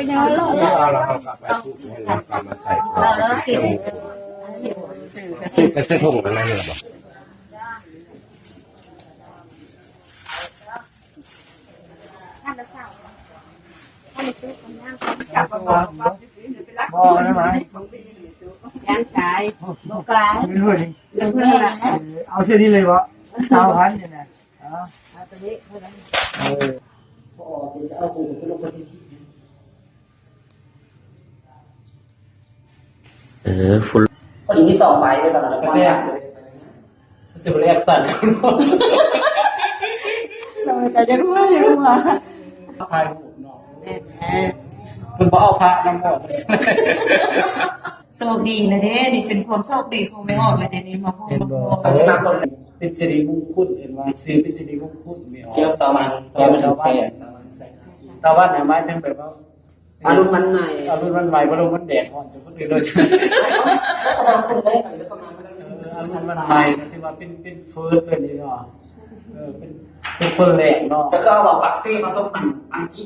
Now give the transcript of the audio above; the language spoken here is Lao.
ເອົາລະເຮົາກໍໄປຊຸບໃຫ້ລາວກໍມາໃສ່ຂອງ ເອີ ໂອເຄ ຊຸບໄປໃສ່ຖົງອັນນັ້ນລະບໍ? ບໍ່ໄດ້ໄໝ? ຍ່າງຂາຍບໍ່ກາຍ ເປັນເພິ່ນ ເປັນເພິ່ນ ເອີ ເອົາເສັ້ນນີ້ເລີຍບໍ? ຊາວພັນນີ້ນະ ເອົາ ເອົາຕົວນີ້ເທົ່ານັ້ນ ເອີ ບໍ່ອອກ ເປັນເອົາຜູ້ເປັນລູກຄົນທີ່ ເອີ ຟຸນ ພໍດີມີສອງໃບ ໄປສຳລັບ ແຕ່ ຊິບໍ່ໄດ້ແອັກຊັນ ໂດຍ ແຕ່ຍັງວ່າ ຍັງວ່າ ຖ່າຍຮູບເນາະ ແມ່ນແທ້ ເພິ່ນບໍ່ເອົາພະນຳບໍ? ໂຊກດີລະເດ້ ນີ້ເປັນຄວາມໂຊກດີຂອງແມ່ອອກລະເດ້ ນີ້ມາພົບ ເຫັນບໍ່? ມາພົບ ເປັນສິລິມຸງຄຸນ ເອີ້ນວ່າຊື່ເປັນສິລິມຸງຄຸນ ແມ່ອອກ ແກ້ວຕາວັນ ແກ້ວຕາວັນແສງ ຕາວັນແສງ ຕາວັນນະ ໝາຍເຖິງແບບວ່າ ອາລຸນວັນໃໝ່ ອາລຸນວັນໃໝ່ ບໍ່ລົງ ມັນແດດຮ້ອນ ແຕ່ຄົນອື່ນໂດຍ ອາລຸນວັນໃໝ່ ຖືວ່າເປັນ ເປັນເຟີດເລີຍນີ້ເນາະ ເອີ ເປັນ ເປັນຄົນແລກເນາະ ກໍຄືເອົາປາກເຊມາສົບອັນ ອັງກິດ